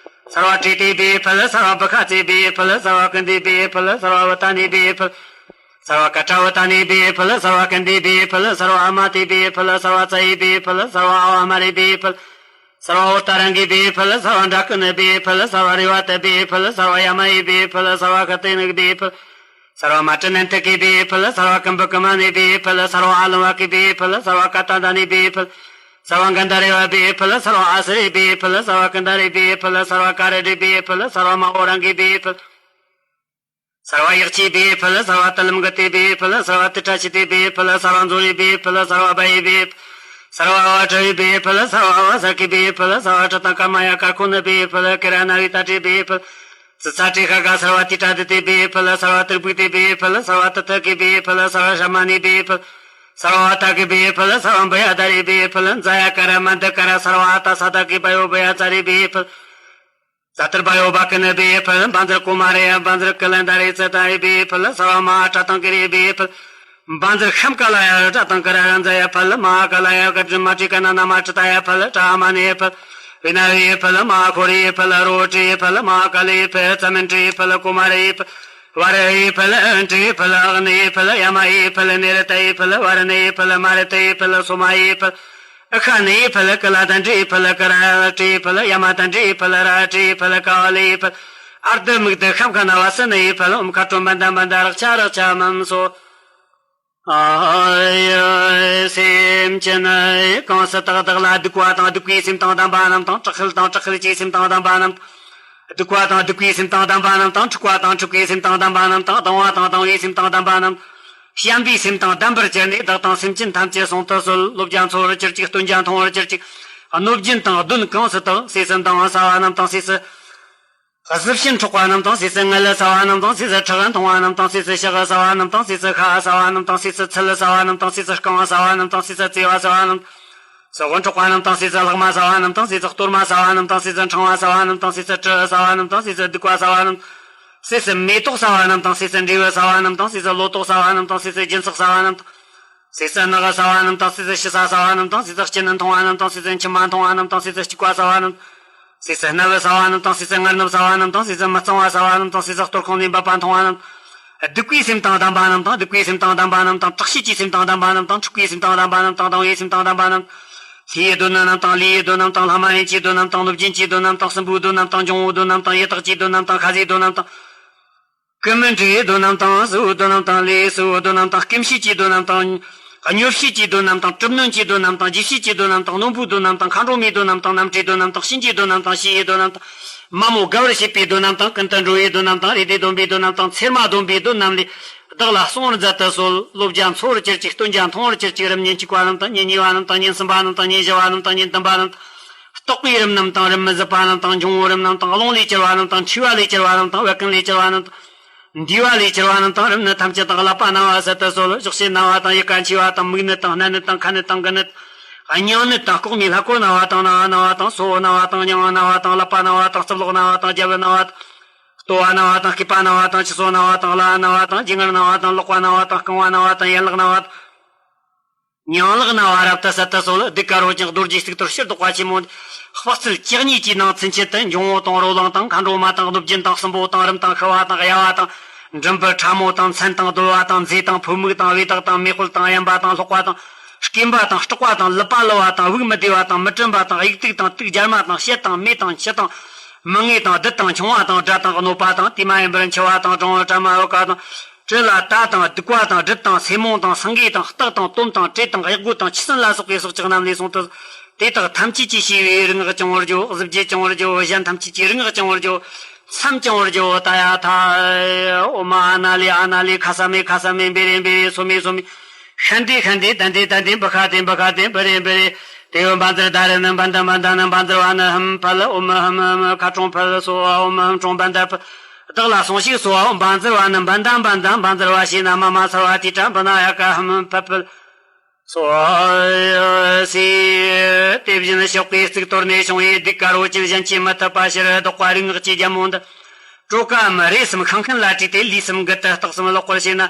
སརྦ་ཏྲི་ཏི་བི་ཕལ། སརྦ་བུ་ཁ་ཙི་བི་ཕལ། སརྦ་ཀུན་ཏི་བི་ཕལ། སརྦ་བུ་ཏ་ནི་བི་ཕལ། སརྦ་ཀ་ཏྲ་བུ་ཏ་ནི་བི་ཕལ། སརྦ་ཀུན་ཏི་བི་ཕལ། སརྦ་ཨ་མ་ཏི་བི་ཕལ། སརྦ་ཙ་ཡི་བི་ཕལ། སརྦ་ཨ་བ་མ་རི་བི་ཕལ། སརྦ་ཨོ་ཏ་རང་གི་བི་ཕལ། སརྦ་ཌ་ཀུ་ནི་བི་ཕལ། སརྦ་རི་བ་ཏི་བི་ཕལ། སརྦ་ཡ་མ་ཡི་བི་ཕལ། སརྦ་ཁ་ཏི་ནི་བི་ཕལ། སརྦ་མ་ཏྲི་ནན་ཏི་ཀི་བི་ཕལ། སརྦ་ཀུམ་བུ་ཀུ་མ་ནི་བི་ཕལ། སརྦ་ཨ་ལུ་བ་ཀི་བི་ཕལ། སརྦ་ཀ་ཏ་ད་ནི་བི་ཕལ། སརྦ་གན་དྷ་རི་བ་བི་ཕལ། སརྦ་ཨ་སུ་རི་བི་ཕལ། སརྦ་ཀན་དྷ་རི་བི་ཕལ། སརྦ་ཀ་ར་དི་བི་ཕལ། སརྦ་མ་ཨོ་རང་གི་བི་ཕལ། སརྦ་ཡཀྵི་བི་ཕལ། སརྦ་ཏ་ལམ་ག་ཏི་བི་ཕལ། སརྦ་ཏི་ཏྲ་ཤི་ཏི་བི་ཕལ། སརྦ་མཛོ་རི་བི་ཕལ། སརྦ་བྷ་ཡི་བི་ཕལ། སརྦ་ཨ་བ་ཏྲ་ཡི་བི་ཕལ། སརྦ་ཨ་བ་ས་ཀི་བི་ཕལ། སརྦ་ཏྲ་ཏ་ཀ་མ་ཡ་ཀ་ཁུ་ན་བི་ཕལ། ཀི་ར་ན་བི་ཏ་ཏྲི་བི་ཕལ། ཙི་ཙ་ཏྲི་ཤ་ཀ། སརྦ་ཏི་ཏྲ་དི་ཏི་བི་ཕལ། སརྦ་ཏྲི་བུ་ཏི་བི་ཕལ། སརྦ་ཏི་ཐ་ཀི་བི་ཕལ། སརྦ་ཤ་མ་ནི་བི་ཕལ། སརྦ་ཨ་ཏ་ཀི་བི་ཕལ། སརྦ་བྷ་ཡ་དྷ་རི་བི་ཕལ། ཛ་ཡ་ཀ་ར་མ་དི་ཀ་ར། སརྦ་ཨ་ཏ་ས་ཏ་ཀི་བ་ཡོ་བྷ་ཡ་ཙ་རི་བི་ཕལ། ཙ་ཏིར་བ་ཡོ་བ་ཀི་ནི་བེ་ཕུལ། བཛྲ་ཀུ་མ་རེ་ཡ། བཛྲ་ཀི་ལན་ད་རེ་ཙི་ད་ཡེ་བེ་ཕུལ། ས་བ་མ་ཧ་ཏྲ་ཏང་ཀི་རེ་བེ་ཕུལ། བཛྲ་ཤམ་ཀ་ལ་ཡ་ར་ཏྲ་ཏང་ཀི་ར་ར་ཛ་ཡ་ཕུལ། མ་ཧ་ཀ་ལ་ཡ་གརྫི་མ་ཏྲི་ཀ་ན་ན་མ་ཏྲི་ད་ཡ་ཕུལ། ཏྲ་མ་ནེ་ཕུལ། བི་ན་ཡེ་ཕུལ། མ་ཧ་ཁོ་རེ་ཕུལ། རོ་ཏྲི་ཕུལ། མ་ཧ་ཀ་ལེ་ཕུལ། ཙ་མན་ཏྲི་ཕུལ། ཀུ་མ་རེ་ཕུལ། བ་རེ་ཕུལ། ཨན་ཏྲི་ཕུལ། ཨག་ནེ་ཕུལ། ཡ་མ་ཡེ་ཕུལ། ནེ་ར་ཏ་ཡེ་ཕུལ། བ་ར་ནེ་ཕུལ། མ་ར་ཏ་ཡེ་ཕུལ། སོ་མ་ཡེ་ཕུལ། ཨ་ཁ་ནེ་ཕུལ། ཀི་ལ་ཏན་ཏྲེ་ཕུལ། ཀི་ར་ཏྲེ་ཕུལ། ཡ་མ་ཏན་ཏྲེ་ཕུལ། ར་ཏྲེ་ཕུལ། ཀ་བ་ལེ་ཕུལ། ཨར་དུ་མིག་ཏུ་ཤམ་ཁ་ན་བ་སི་ནེ་ཕུལ། ཨོམ་ཁ་ཏྲོ་མན་དན་མན་དན་རག་ཆ་རག་ཆ་མམ་སོ། ཨ་ཡ་སེམས་ཅན་གང་སུ་དག་བདག་ལ་སྡིག་པ་དང་སྡིག་པའི་སེམས་དང་ལྡན་པ་རྣམས་དང་། དྲག་ཤུལ་དང་དྲག་ཤུལ་གྱི་སེམས་དང་ལྡན་པ་རྣམས། སྡིག་པ་དང་སྡིག་པའི་སེམས་དང་ལྡན་པ་རྣམས་དང་། འཁྲུག་པ་དང་འཁྲུག་པའི་སེམས་དང་ལྡན་པ་རྣམས་དང་། སྡང་བ་དང་སྡང་བའི་སེམས་དང་ལྡན་པ་རྣམས། བྱམས་པའི་སེམས་དང་ལྡན་པར་གྱུར་ནས། བདག་དང་སེམས་ཅན་ཐམས་ཅད་གསུང་དུ་གསོལ། བློ་རྒྱ་མཚོ་བར་གྱུར་ཅིག། སྟོན་རྒྱ་མཐོང་བར་གྱུར་ཅིག། གནོད་སྦྱིན་དང་གདོན་གང་སུ་དག། སོ་སོའི་མདངས་སྲ་བ་རྣམས་དང་། སོ་སོའི་གཟི་བྱིན་འཕྲོག་པ་རྣམས་དང་། སོ་སོའི་མངལ་སྲ་བ་རྣམས་དང་། སོ་སོའི་ཁྲག་འཐུང་བ་རྣམས་དང་། སོ་སོའི་ཕྱི་སྲ་བ་རྣམས་དང་། སོ་སོའི་ཤ་སྲ་བ་རྣམས་དང་། སོ་སོའི་ཚིལ་སྲ་བ་རྣམས་དང་། སོ་སོའི་རྐང་བ་སྲ་བ་རྣམས་དང་། སོ་སོའི་བརྩེ་བ་སྲ་བ་རྣམས། སོ་སོའི་འཕྲོག་པ་རྣམས་དང་། སོ་སོའི་ལྷག་མ་སྲ་བ་རྣམས་དང་། སོ་སོའི་གཏོར་མ་སྲ་བ་རྣམས་དང་། སོ་སོའི་ཕྲེང་བ་སྲ་བ་རྣམས་དང་། སོ་སོའི་གྲི་སྲ་བ་རྣམས་དང་། སོ་སོའི་སྡིག་པ་སྲ་བ་རྣམས། སོ་སོའི་མེ་ཏོག་སྲ་བ་རྣམས་དང་། སོ་སོའི་འབྲས་བུ་སྲ་བ་རྣམས་དང་། སོ་སོའི་ལོ་ཏོག་སྲ་བ་རྣམས་དང་། སོ་སོའི་སྦྱིན་སྲེག་སྲ་བ་རྣམས་དང་། སོ་སོའི་རྣག་སྲ་བ་རྣམས་དང་། སོ་སོའི་ཕྱི་ས་སྲ་བ་རྣམས་དང་། སོ་སོའི་སྐྱིན་འཐུང་བ་རྣམས་དང་། སོ་སོའི་མཆི་མ་འཐུང་བ་རྣམས་དང་། སོ་སོའི་སྐྱུག་པ་སྲ་བ་རྣམས། སོ་སོའི་སྣབས་སྲ་བ་རྣམས་དང་། སོ་སོའི་མངར་སྣབས་སྲ་བ་རྣམས་དང་། སོ་སོའི་མི་གཙང་བ་སྲ་བ་རྣམས་དང་། སོ་སོའི་གཏོར་ཁུང་ནས་འབབ་པ་འཐུང་བ་རྣམས། སྡིག་པའི་སེམས་དང་ལྡན་པ་རྣམས་དང་། སྡིག་པའི་སེམས་དང་ལྡན་པ་རྣམས་དང་། དྲག་བྱེད་ཀྱི་སེམས་དང་ལྡན་པ་རྣམས་དང་། འཁྲུག་པའི་སེམས་དང་ལྡན་པ་རྣམས་དང་། སྡང་བའི་སེམས་དང་ལྡན་པ་རྣམས། ལྷའི་གདོན་རྣམས་དང་། ལུས་ཀྱི་གདོན་རྣམས་དང་། ལྷ་མ་ཡིན་གྱི་གདོན་རྣམས་དང་། གནོད་སྦྱིན་གྱི་གདོན་རྣམས་དང་། སྲིན་པོའི་གདོན་རྣམས་དང་། འབྱུང་བོའི་གདོན་རྣམས་དང་། ཡི་དྭགས་ཀྱི་གདོན་རྣམས་དང་། ཤ་ཟའི་གདོན་རྣམས་དང་། ཀུན་མི་འདྲེའི་གདོན་རྣམས་དང་། གཟུ་བོའི་གདོན་རྣམས་དང་། ལས་གསོ་བའི་གདོན་རྣམས་དང་། སྐེམ་བྱེད་ཀྱི་གདོན་རྣམས་དང་། སྨྱོ་བྱེད་ཀྱི་གདོན་རྣམས་དང་། གྲུབ་གནོན་གྱི་གདོན་རྣམས་དང་། རྒྱས་བྱེད་ཀྱི་གདོན་རྣམས་དང་། རྣོན་པོའི་གདོན་རྣམས་དང་། མཁའ་འགྲོ་མའི་གདོན་རྣམས་དང་། རྣམ་འདྲེན་གདོན་རྣམས་དང་། གཤིན་རྗེའི་གདོན་རྣམས་དང་། ཞི་བའི་གདོན་རྣམས་དང་། མ་མོ་དགའ་བར་བྱེད་པའི་གདོན་རྣམས་དང་། ཀུན་ཏུ་འགྲོ་བའི་གདོན་རྣམས་དང་། རེ་ལྡེ་གདོན་པའི་གདོན་རྣམས་དང་། ཚེར་མ་གདོན་པའི་གདོན་རྣམས་ལས་བདག་ལ་གསང་བར་མཛད་དུ་གསོལ། བློ་རྒྱ་མཚོ་བར་གྱུར་ཅིག། སྟོན་རྒྱ་མཐོང་བར་གྱུར་ཅིག། རིམ་གཉིས་འཁྱུག་པ་རྣམས་དང་། ཉེ་གཉིས་པ་རྣམས་དང་། ཉེ་གསུམ་པ་རྣམས་དང་། ཉེ་བཞི་པ་རྣམས་དང་། ཉེ་བདུན་པ་རྣམས་དང་། ལྟག་པའི་རིམས་རྣམས་དང་། རིམས་མི་བཟད་པ་རྣམས་དང་། འབྱུང་བོའི་རིམས་རྣམས་དང་། རླུང་ལས་གྱུར་པ་རྣམས་དང་། མཁྲིས་པ་ལས་གྱུར་པ་རྣམས་དང་། བད་ཀན་ལས་གྱུར་པ་རྣམས་དང་། མདུས་པ་ལས་གྱུར་པ་རྣམས་དང་། རིམས་ནད་ཐམས་ཅད་དང་། ཀླད་པ་ན་བ་སད་དུ་གསོལ། གཤོག་ཤད་ན་བ་དང་། ཡུ་ག་འཆི་བ་དང་། མིག་ནད་དང་། སྣ་ནད་དང་། ཁ་ནད་དང་། མགུ་ནད། སྙིང་ནད་དང་། ལྐོག་མའི་ལྷ་སྐོར་ན་བ་དང་། རྣ་བ་ན་བ་དང་། སོ་ན་བ་དང་། སྙིང་ན་བ་དང་། ཀླད་པ་ན་བ་དང་། རྩིབ་ལོགས་ན་བ་དང་། རྒྱབ་ན་བ་དང་། ལྟོ་བ་ན་བ་དང་། སྐེད་པ་ན་བ་དང་། ཕྱི་སོ་ན་བ་དང་། བརླ་ན་བ་དང་། རྒྱུ་ངར་ན་བ་དང་། ལག་པ་ན་བ་དང་། རྐང་བ་ན་བ་དང་། ཡན་ལག་ན་བ་དང་། སྙིང་ལག་ན་བ་རབ་ཏུ་སད་དུ་གསོལ། གདུགས་དཀར་པོ་ཅན་རྡོ་རྗེའི་གཙུག་ཏོར་ཕྱིར་བཟློག་པ་ཆེན་མོ་འདི། དཔག་ཚད་བཅུ་གཉིས་ཀྱི་ནང་ཚུན་ཆད་དུ་འབྱུང་བོ་དང་རོ་ལངས་དང་། མཁའ་འགྲོ་མ་དང་། གནོད་སྦྱིན་དང་། སྲིན་པོ་དང་། རིམས་དང་། ཤི་བ་དང་། གཡའ་བ་དང་། མགྲིན་པའི་ཕྲ་མོ་དང་། མཚན་དང་། གདོལ་པ་དང་། མཛེ་དང་། ཕོ་མིག་དང་། བེ་དག་དང་། མེ་དཔུང་དང་། གཡན་པ་དང་། ལྷོག་པ་དང་། སྐེམ་པ་དང་། སྲེག་པ་དང་། ལུད་པ་ལུ་བ་དང་། དབུགས་མི་བདེ་བ་དང་། མི་དྲན་པ་དང་། དབྱུག་ཏིག་དང་། དུག་རྒྱལ་མ་དང་། བཤལ་དང་། རྨས་དང་། འཆི་དང་། མི་ངེས་དང་། བདུད་དང་། ཆུང་བ་དང་། དགྲ་དང་། གནོད་པ་དང་། དེ་མ་ཡིན་པར་འཆི་བ་དང་། གྲང་བ་དྲ་མ་འོ་ཀ་དང་། དྲི་ལ་དྭ་དང་། བདུག་པ་དང་། དྲིལ་དང་། སེན་མོ་དང་། སེང་གེ་དང་། སྟག་དང་། དོམ་དང་། དྲེད་དང་། གཡག་རྒོད་དང་། ཆུ་སྲིན་ལ་སོགས་པའི་སྲོག་ཆགས་རྣམས་ལས་བྱུང་སྟེ། དེ་དག་ཐམས་ཅད་ཀྱིས་བྱས་པའི་རིག་སྔགས་བྱང་བར་བགྱིའོ། གཟི་བརྗིད་བྱང་བར་བགྱིའོ། གཞན་ཐམས་ཅད་ཀྱིས་རིག་སྔགས་བྱང་བར་བགྱིའོ། མཚམས་བཅིང་བར་བགྱིའོ། ཏདྱ་ཐཱ། ཨོཾ་ཨ་ན་ལི་ཨ་ན་ལི་ཁ་ས་མེ་ཁ་ས་མེ། བེ་རེ་བེ་རེ། སོ་མེ་སོ་མེ། ཤན་ཏེ་ཤན་ཏེ། དན་ཏེ་དན་ཏེ། བི་ཁ་ཏེ་བི་ཁ་ཏེ། བི་རེ་བི་རེ། ཏེ་ཡོ་བཛྲ་དྷ་ར་ཎི་བྷ་དྷ་བྷ་དྷ་ནི་བཛྲ་བྷ་ཎི་ཧཱུྃ་ཕཊ། ཨོཾ་ཧཱུྃ་ཧཱུྃ་ཧཱུྃ་མཁའ་ཀྲོང་ཕཊ། སྭཱ་ཧཱ། ཨོཾ་ཧཱུྃ་ཀྲོང་བྷ་དྷ་ཕཊ། བདག་ལ་སོང་ཞིག། སྭཱ་ཧཱ། ཨོཾ་བཛྲ་བྷ་ཎི་བྷ་དྷ་བྷ་དྷ་བཛྲ་བྷ་ཤི་ན་མ་མ་སརྦ་ཏི་ཏྲ་བྷ་ན་ཡ་ཀ་ཧཱུྃ་ཕཊ་ཕཊ། སྭཱ་ཧཱ་སི། དེ་བཞིན་གཤོག་པའི་གཙུག་ཏོར་ནས་བྱུང་བའི་གདུགས་དཀར་པོ་ཅན་གཞན་གྱིས་མི་ཐུབ་པ་ཕྱིར་ལྡོག་པ་རིག་སྔགས་ཀྱི་རྒྱལ་མོ་འདི། གྲོ་ཀ་མི་རེ་གསུམ་ཤིང་མཁན་ལ་དྲིས་ཏེ། ལུས་གསུམ་མགུལ་དུ་བཏགས་སམ་ལོག་པར་བྱས་ན།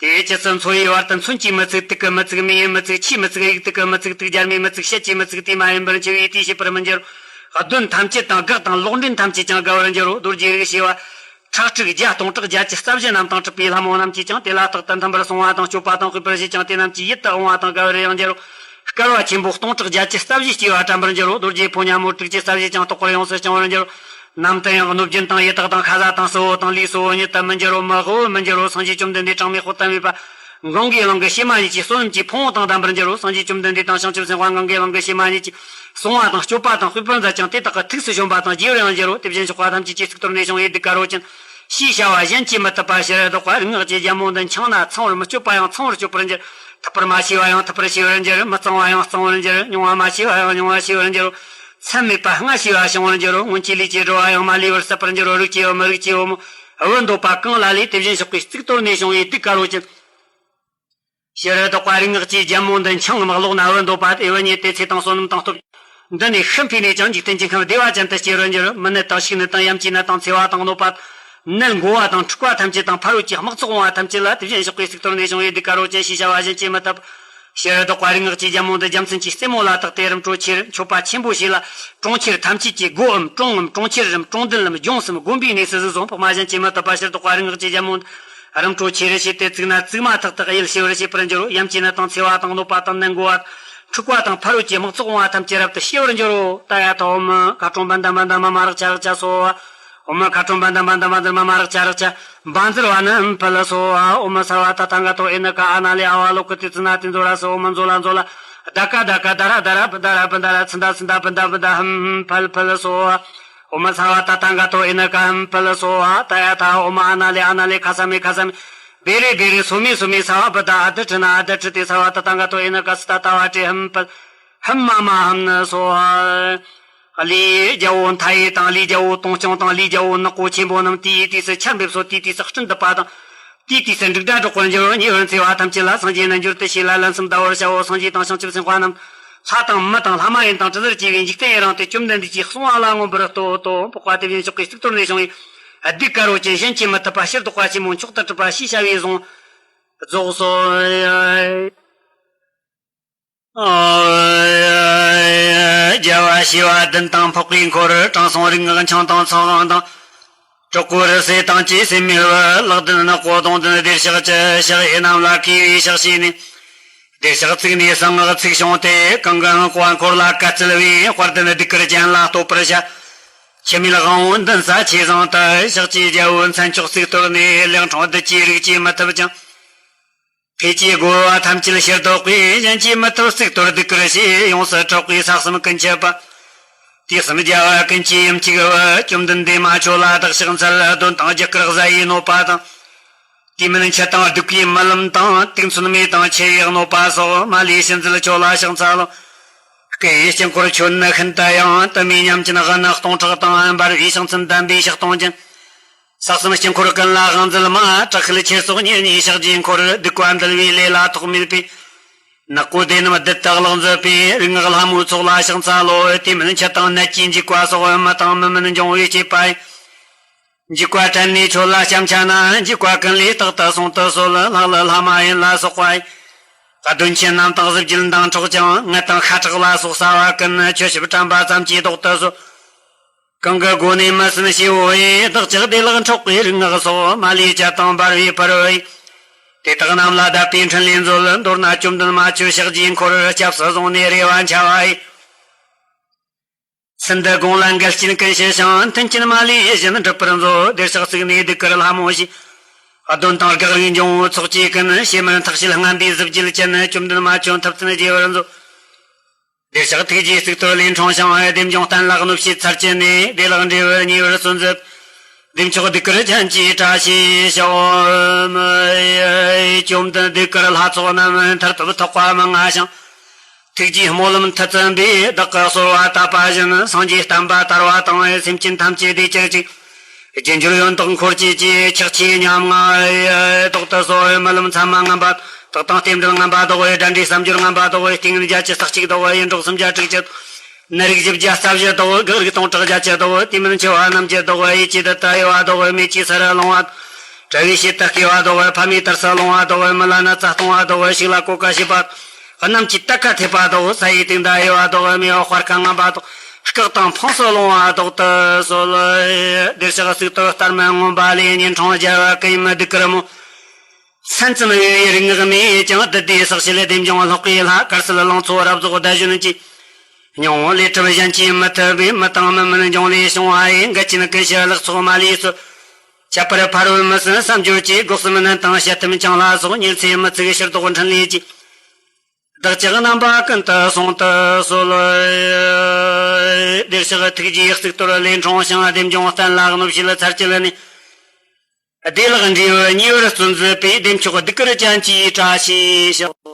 དེའི་ཆུ་ཚོད་འཚོ་བའི་བར་དུ་མཚོན་གྱིས་མི་ཚིག། དུག་གིས་མི་ཚིག། མེ་ཡིས་མི་ཚིག། ཆུས་མི་ཚིག། དབྱུག་ཏོ་གིས་མི་ཚིག། དུག་རྒྱལ་མས་མི་ཚིག། བཤལ་གྱིས་མི་ཚིག། དེ་མ་ཡིན་པར་འཆི་བའི་དུས་ཤེས་པར་མི་འགྱུར་རོ། གདོན་ཐམས་ཅད་དང་། གག་དང་། ལོག་འདྲེན་ཐམས་ཅད་ཀྱང་དགའ་བར་འགྱུར་རོ། རྡོ་རྗེའི་རིགས་ཞེས་པ། ཁྲག་ཁྲིག་བརྒྱ་སྟོང་ཕྲག་བརྒྱད་ཅུ་རྩ་བཞི་རྣམས་དང་གྲུབ་པའི་ལྷ་མོ་རྣམས་ཀྱིས་ཀྱང་དེ་ལ་རྟག་ཏུ་མཐུན་པར་གསོལ་བ་དང་སྤྱོད་པ་དང་དཔྱད་པར་བྱེད་ཅིང་། དེ་རྣམས་ཀྱི་ཡིད་དུ་འོང་བ་དང་དགའ་བར་ཡང་འགྱུར་རོ། བསྐལ་པ་ཆེན་པོ་སྟོང་ཕྲག་བརྒྱད་ཅུ་རྩ་བཞི་སྐྱེ་བ་དྲན་པར་འགྱུར་རོ། རྡོ་རྗེ་ཕོ་ཉ་མོ་དྲུག་ཅུ་རྩ་བཞི་ཀྱང་རྟག་པར་ཡོངས་སུ་བྱང་བར་འགྱུར་རོ། ནམ་དུ་ཡང་གནོད་སྦྱིན་དང་ཡི་དྭགས་དང་ཁ་ཟས་དང་སྲུ་བོ་དང་ལུས་སྲོག་བོ་ཉིད་དུ་མི་འགྱུར་རོ། མི་དབུལ་བོ་མི་འགྱུར་རོ། སངས་རྒྱས་བཅོམ་ལྡན་འདས་གྲངས་མེད་དཔག་ཏུ་མེད་པ་གང་གི་ལོངས་ཀྱི་བྱེ་མ་སྙེད་ཀྱི་བསོད་ནམས་ཀྱི་ཕུང་པོ་དང་ལྡན་པར་འགྱུར་རོ། སངས་རྒྱས་བཅོམ་ལྡན་འདས་དང་བྱང་ཆུབ་སེམས་དཔའ་གང་གི་ལོངས་ཀྱི་བྱེ་མ་སྙེད་ཀྱིས་གསོལ་བ་དང་སྤྱོད་པ་དང་དཔྱད་པར་མཛད་ཅིང་། དེ་དག་གི་ཐུགས་སུ་བྱོན་པ་དང་རྗེས་སུ་ཡང་འགྱུར་རོ། དེ་བཞིན་གཤོག་པ་ཐམས་ཅད་ཀྱི་གཙུག་ཏོར་ནས་བྱུང་བའི་གདུགས་དཀར་པོ་ཅན། ཞེས་བྱ་བ་གཞན་གྱིས་མི་ཐུབ་པ་ཕྱིར་ལྡོག་པ་རིག་སྔགས་ཀྱི་རྒྱལ་མོ་འདི་འཆིང་ན་འཆིང་བར། མི་སྤྱོད་པ་ཡང་འཆིང་བར་སྤྱོད་པར་འགྱུར། ཐུབ་པར་མ་ཤེས་པ་ཡང་ཐུབ་པར་ཤེས་པར་འགྱུར། མི་གཙང་བ་ཡང་གཙང་བར་འགྱུར། མྱོང་བ་མ་ཤེས་པ་ཡང་མྱོང་བ་ཤེས་པར་འགྱུར་རོ། མཚམས་མེད་པ་ལྔ་ཤེས་པ་བྱུང་བར་འགྱུར་རོ། སྔོན་གྱི་ལས་ཀྱི་སྒྲིབ་པ་ཡང་མ་ལུས་པར་ཟད་པར་འགྱུར་རོ། རིགས་ཀྱི་བུ་མོ་རིགས་ཀྱི་བུ་མོ་བུ་འདོད་པ་གང་ལ་ལས། དེ་བཞིན་གཤོག་པའི་གཙུག་ཏོར་ནས་བྱུང་བའི་གདུགས་དཀར་པོ་ཅན། ཕྱིར་ལྡོག་པ་རིག་སྔགས་ཀྱི་རྒྱལ་མོ་འདི་འཆིང་ངམ་ཀློག་ན་བུ་འདོད་པ་དེ་བུ་རྙེད་དེ་ཚེ་དང་བསོད་ནམས་དང་སྟོབས། འདི་ནས་ཤི་འཕོས་ནས་ཀྱང་འཇིག་རྟེན་གྱི་ཁམས་བདེ་བ་ཅན་དུ་སྐྱེ་བར་འགྱུར། མི་ནད་དང་ཕྱུགས་ནད་དང་ཡམས་ཀྱི་ནད་དང་འཚེ་བ་དང་གནོད་པ། ནད་འགོ་བ་དང་འཁྲུགས་པ་ཐམས་ཅད་དང་ཕ་རོལ་གྱི་དམག་ཚོགས་འོང་བ་ཐམས་ཅད་ལ་དེ་བཞིན་གཤེགས་པའི་གཙུག་ཏོར་ནས་བྱུང་བའི་གདུགས་དཀར་རོ་ཅན་ཞེས་བྱ་བ་གཞན་གྱིས་མི་ཐུབ། ཕྱིར་བཟློག་པ་རིག་སྔགས་ཀྱི་རྒྱལ་མོ་འདི་རྒྱལ་མཚན་གྱི་རྩེ་མོ་ལ་བཏགས་ཏེ་རིམ་གྲོ་ཆེར་མཆོད་པ་ཆེན་པོ་བྱས་ལ། གྲོང་ཁྱེར་ཐམས་ཅད་ཀྱི་སྒོའམ་གྲོང་ངམ་གྲོང་ཁྱེར་རམ་གྲོང་རྡལ་ལམ་ལྗོངས་སམ་དགོན་པའི་གནས་སུ་གཟིགས་སོ། འཕགས་མ་གཞན་གྱིས་མི་ཐུབ་པ་ཕྱིར་བཟློག་པ་རིག་སྔགས་ཀྱི་རྒྱལ་མོ་འདི་རིམ་གྲོ་ཆེར་བྱས་ཏེ་བཙུགས་ན་བཙུགས་མ་ཐག་ཏུ་གཡུལ་ཞི་བར་བྱེད་པར་འགྱུར་རོ། ཡམས་ཀྱི་ནད་དང་འཚེ་བ་དང་གནོད་པ་དང་ནད་འགོ་བ་དང་འཁྲུགས་པ་དང་ཕ་རོལ་གྱི་དམག་ཚོགས་འོང་བ་ཐམས་ཅད་རབ་ཏུ་ཞི་བར་འགྱུར་རོ། ཏདྱ་ཐཱ། ཨོཾ་མཁའ་འགྲོ་བནྡ་མནྡ་མ་མ་རཀྵ་རཀྵ་སྭཱ་ཧཱ། ཨོཾ་མཁའ་འགྲོ་བནྡ་མནྡ་མནྡ་མ་མ་རཀྵ་རཀྵ། བཛྲ་བ་ཎ་ཧཱུྃ་ཕཊ་སྭཱ་ཧཱ། ཨོཾ་སརྦ་ཏ་ཐཱ་ག་ཏོ་ཨེ་ན་ཀ་ཨ་ན་ལེ་ཨ་བ་ལོ་ཀི་ཏེ་ཙི་ན་ཏེ་མཛོ་ར་སྭཱ་ཧཱ། ཨོཾ་མཛོ་ལ་མཛོ་ལ། ད་ཀ་ད་ཀ་ད་ར་ད་ར་བ་ད་ར་བ་ད་ར། ཚ་འདར་ཚ་འདར་བ་འདར་བ་འདར། ཧཱུྃ་ཧཱུྃ་ཕཊ་ཕཊ་སྭཱ་ཧཱ། ཨོཾ་སརྦ་ཏ་ཐཱ་ག་ཏོ་ཨེ་ན་ཀ་ཧཱུྃ་ཕཊ་སྭཱ་ཧཱ། ཏདྱ་ཐཱ། ཨོཾ་ཨ་ན་ལེ་ཨ་ན་ལེ་ཁ་ས་མེ་ཁ་ས་མེ། བེ་རེ་བེ་རེ་སོ་མེ་སོ་མེ། སརྦ་བ་ད་ཨ་དྷ་ཏྲི་ན་ཨ་དྷ་ཏྲི་ཏེ། སརྦ་ཏ་ཐཱ་ག་ཏོ་ཨེ་ན་ཀ་སི་ཏ་ཏ་བ་ཏྲེ། ཧཱུྃ་ཕཊ། ཧཱུྃ་མ་མ་ཧཱུྃ་ནི་སྭཱ་ཧཱ། ཀླུའི་རྒྱལ་པོ་མཐའ་ཡས་དང་། ཀླུའི་རྒྱལ་པོ་དུང་སྐྱོང་དང་། ཀླུའི་རྒྱལ་པོ་ནག་པོ་ཆེན་པོ་རྣམས་དེའི་དུས་སུ་ཆར་འབེབས་སོ། དེའི་དུས་སུ་སྤྲིན་འདུས་པ་དང་། དེའི་དུས་སུ་འབྲུག་སྒྲ་སྒྲོག་པར་འགྱུར་རོ། ཉེ་བར་འཚེ་བ་ཐམས་ཅད་ལ་སངས་རྒྱས་རྣལ་འབྱོར་དུ་བྱས་ལ་ལན་གསུམ་བཟླ་བར་བྱའོ། སངས་རྒྱས་དང་བྱང་ཆུབ་སེམས་དཔའ་རྣམས། ལྷ་དང་མི་དང་ལྷ་མ་ཡིན་དང་དྲི་ཟར་བཅས་པའི་འཇིག་རྟེན་ཡི་རངས་ཏེ་བཅོམ་ལྡན་འདས་ཀྱིས་གསུང་བ་ལ་མངོན་པར་བསྟོད་དོ། འཕགས་པ་དེ་བཞིན་གཤེགས་པའི་གཙུག་ཏོར་ནས་བྱུང་བའི་གདུགས་དཀར་པོ་ཅན་གཞན་གྱིས་མི་ཐུབ་པ་ཕྱིར་བཟློག་པ་ཆེན་མོ་མཆོག་ཏུ་གྲུབ་པ་ཞེས་བྱ་བའི་གཟུངས་རྫོགས་སོ། རྒྱལ་བ་ཞི་བ་ལྡན་དང་འཕགས་པའི་འཁོར། དྲང་སྲོང་རིགས་ལྔ་འཆང་དང་ཚངས་དབང་དང་། གྲོགས་པོ་རི་སྲས་དང་བཅས་སྲས་མོའི་བུ། ལག་ལྡན་ནག་པོ་གདོང་ལྡན་བདེར་གཤེགས་ཀྱི། ཕྱག་གཡས་གནམ་ལ་བཀུར་བའི་ཕྱག་བྱས་ནས། བདེར་གཤེགས་བཙུགས་ནས་གསང་སྔགས་ཚིག་བྱུང་སྟེ། གང་གི་ངག་པ་འཁོར་ལ་བཀའ་སྩལ་བའི། དཔལ་ལྡན་གདུགས་དཀར་ཅན་ལ་བསྟོད་པར་བྱ། འཆི་མེད་དབང་པོ་འདུན་ས་ཆེས་བཟང་དུ། ཕྱག་བྱས་རྒྱལ་པོའི་མཚན་མཆོག་གཙུག་ཏོར་ནས། ལེགས་འཕྲེང་བདུད་ཀྱི་རིགས་ཀྱིས་མི་ཐུབ་ཅིང་། ཕས་ཀྱི་རྒོལ་བ་ཐམས་ཅད་ཕྱིར་བཟློག་པའི། གཞན་གྱིས་མི་ཐུབ་གཙུག་ཏོར་གདུགས་དཀར་ཞེས། ཡོངས་སུ་གྲགས་པའི་ས་གསུམ་ཀུན་ཁྱབ་པ། དུས་གསུམ་རྒྱལ་བ་ཀུན་གྱི་དབྱིངས་གཅིག་པུ། བཅོམ་ལྡན་འདས་མ་ཁྱོད་ལ་བདག་ཕྱག་འཚལ། གདོན་དང་རྒྱུ་སྐར་གཟའ་ཡི་གནོད་པ་དང་། དུས་མིན་འཆི་དང་གདུག་པའི་རྨི་ལམ་དང་། དུག་མཚོན་མེ་དང་ཆུ་ཡི་གནོད་པ་སོགས། མ་ལུས་ཕྱིར་འཚལ་ཁྱོད་ལ་ཕྱག་འཚལ་ལོ། སྐུ་ཡི་དཀྱིལ་འཁོར་ཁྱོན་ནི་ཤིན་ཏུ་ཡང་། དུ་མའི་ཉམས་ཅན་དབུ་ནི་སྟོང་ཕྲག་དང་། འབར་བའི་ཕྱག་མཚན་ལྡན་པའི་ཕྱག་སྟོང་ཅན། ས་གསུམ་དཀྱིལ་འཁོར་ཀུན་ལ་དབང་མཛད་མ། དྲག་ཤུལ་ཁྱེར་སོགས་ཉེར་གཉིས་ཕྱག་བགྱིས་འཁོར། སྡིག་པ་འདུལ་བའི་ལས་ལ་ཐོགས་མེད་པའི། ནག་པོ་སྡེ་རྣམས་བདུད་དུ་བརླག་མཛད་པའི། རིགས་སྔགས་ལྷ་མོའི་ཚོགས་ལ་ཕྱག་འཚལ་ལོ། དུས་མིན་འཆི་དང་ནད་ཀྱི་འཇིགས་པ་སོགས། མི་དང་མི་མིན་འབྱུང་བའི་བཅས་པ་ཡི། འཇིགས་པ་བྲལ་ནས་ཁྱོད་ལ་སྐྱབས་འཆའ་ན། འཇིགས་པ་ཀུན་ལས་རྟག་ཏུ་སྲུང་དུ་གསོལ། ལྷ་ཀླུ་ལྷ་མ་ཡིན་ལ་སོགས་པ་ཡི། གདོན་ཆེན་རྣམས་དང་གཟི་བརྗིད་མདངས་འཕྲོག་ཅིང་། ངད་དང་ཤ་ཁྲག་ལ་སོགས་ཟ་བ་ཀུན། ཁྱོད་ཞབས་དྲན་པ་ཙམ་གྱིས་བཟློག་ཏུ་གསོལ། གང་གི་སྒོ་ནས་མི་སྲུན་བྱེད་པོ་ཡི། བདག་ཅག་བདེ་བླག་འཕྲོག་པའི་རིགས་སྔགས་སོགས། མ་ལུས་བཅད་དང་འབར་བའི་ཕ་རོལ་ཡི། དེ་དག་རྣམས་ལ་བརྡབ་པའི་འཕྲིན་ལས་མཛོད། མདོར་ན་བཅོམ་ལྡན་མ་ཁྱོད་ཕྱག་བགྱིས་འཁོར། སྐྱབས་སུ་བཟུང་ནས་རེ་བ་འཆའ་བ་ཡི། ཚུལ་འདི་དགོངས་ལ་འགལ་རྐྱེན་ཀུན་ཞི་ཞིང་། མཐུན་རྐྱེན་མ་ལུས་གཞན་འགྲུབ་པར་མཛོད། བདེར་གཤེགས་བཙུགས་ནས་གདུགས་དཀར་ལྷ་མོ་བཞིན། གདོན་དང་བགེགས་རིགས་འབྱུང་པོའི་ཚོགས་བཅས་ཀུན། ཕྱི་མར་འཐག་བྱེད་རྔམ་པའི་གཟི་བརྗིད་ཅན། བཅོམ་ལྡན་མ་ཁྱོད་ཐུབ་བསྟན་རྒྱས་པར་མཛོད། བདེར་གཤེགས་ཐུགས་རྗེའི་གཙུག་ཏོར་ལས་འཁྲུངས་ཤིང་། བདེ་འབྱུང་བསྟན་ལ་གནོད་བྱེད་ཚར་གཅོད་ནས། བདེ་བླག་འབྲས་བུ་ཉེ་བར་སྩོལ་མཛད། བདེ་མཆོག་གདུགས་དཀར་ཅན་གྱིས་བཀྲ་ཤིས་ཤོག། བཅོམ་ལྡན་གདུགས་དཀར་ལྷ་ཚོགས་རྣམས། མཐར་ཐུག་ཐེག་པ་མི་མངའ་ཞིང་། ཐུགས་རྗེའི་སྨོན་ལམ་མཐུ་བཙན་པས། བདག་གི་གསོལ་བ་བཏབ་པ་བཞིན། སངས་རྒྱས་བསྟན་པ་དར་བ་དང་། སེམས་ཅན་ཐམས་ཅད་བདེ་གྱུར་ཅིག། རྒྱུ་འབྱོར་ཡོན་བདག་འཁོར་བཅས་ཀྱི། ཆགས་ཆེ་ཉམ་ང་བཟློག་ཏུ་གསོལ། རྨི་ལམ་མཚན་མ་ངན་པ་དག་དང་རྟེན་འབྲེལ་ངན་པ་བཟློག། དགྲ་འདྲེ་གསུམ་སྦྱོར་ངན་པ་བཟློག། ལྟས་ངན་བརྒྱད་ཅུ་རྩ་གཅིག་བཟློག། ཡེ་འདྲོག་སུམ་བརྒྱ་དྲུག་ཅུ། ནད་རིགས་བཞི་བརྒྱ་རྩ་བཞི་བཟློག། བགེགས་རིགས་སྟོང་ཕྲག་བརྒྱད་ཅུ་བཟློག། དུས་མིན་འཆི་བ་རྣམས་ཀྱི་བཟློག། ཡིད་ཀྱི་བདུད་དང་དབྱེ་བ་བཟློག། མེ་ལྕེ་ཚུ་རུ་ལོང་བ། དྲལ་བའི་ཕྱེད་དུ་སྐྱེ་བ་བཟློག། ཕ་མའི་དར་སུ་ལོང་བ་བཟློག། མི་ལ་ན་ཚ་གཏོང་བ་བཟློག། ཕྱུགས་ལ་གོད་ཁ་བྱེད་པ། གནམ་གྱི་དུད་ཁ་འཐེབ་པ་བཟློག། ས་ཡི་དུག་མདའ་གཡོ་བ་བཟློག། མེ་ཡི་དཔའ་རྐ་ངན་པ་བཟློག། སྐག་དང་འཕངས་སུ་ལོང་བ་བཟློག་ཏུ་གསོལ། བདེར་གཤེགས་གཙུག་ཏོར་ལྟར་མི་མངོན་པ་ལས། སྙན་འཕྲེང་རྒྱལ་བ་ཀུན་གྱི་མི་གདུགས་དཀར་མོ། མཚན་ཙམ་དབུལ་བའི་རིགས་སྔགས་མེད་ཀྱང་། བདུད་སྡེ་བསྲེགས་བྱེད་བདེ་འབྱུང་ལྷག་པའི་ལྷ། དཀར་གསལ་ལང་ཚོ་རབ་རྫོགས་ཟླ་གཞོན་གྱི། སྙིང་པོ་ལས་གྲུབ་གཞན་གྱིས་མི་ཐུབ་པའི། མི་དང་མི་མིན་འབྱུང་ལས་བྱུང་བ་ཡི། འགལ་རྐྱེན་ཀུན་ཞི་ལེགས་ཚོགས་མ་ལུས་སྩོལ། ཁྱད་པར་ཕ་རོལ་མི་སྲུན་བསམ་སྦྱོར་གྱི། སྒོ་གསུམ་ནད་དང་བྱད་ཐིམ་བྱང་ལ་སོགས། ཉེར་འཚེ་མི་ཚུགས་ཕྱིར་བཟློག་འཕྲིན་ལས་ཀྱིས། བདག་ཅག་རྣམ་པ་ཀུན་ཏུ་སྲུང་དུ་གསོལ། བདེར་གཤེགས་ཐུགས་རྗེའི་གཙུག་ཏོར་ལས་འཁྲུངས་ཤིང་། བདེ་འབྱུང་བསྟན་ལ་གནོད་བྱེད་ཚར་གཅོད་ནས། བདེ་བླག་འབྲས་བུ་ཉེ་བར་སྩོལ་མཛད་པའི། བདེ་མཆོག་གདུགས་དཀར་ཅན་གྱིས་བཀྲ་ཤིས་ཤོག།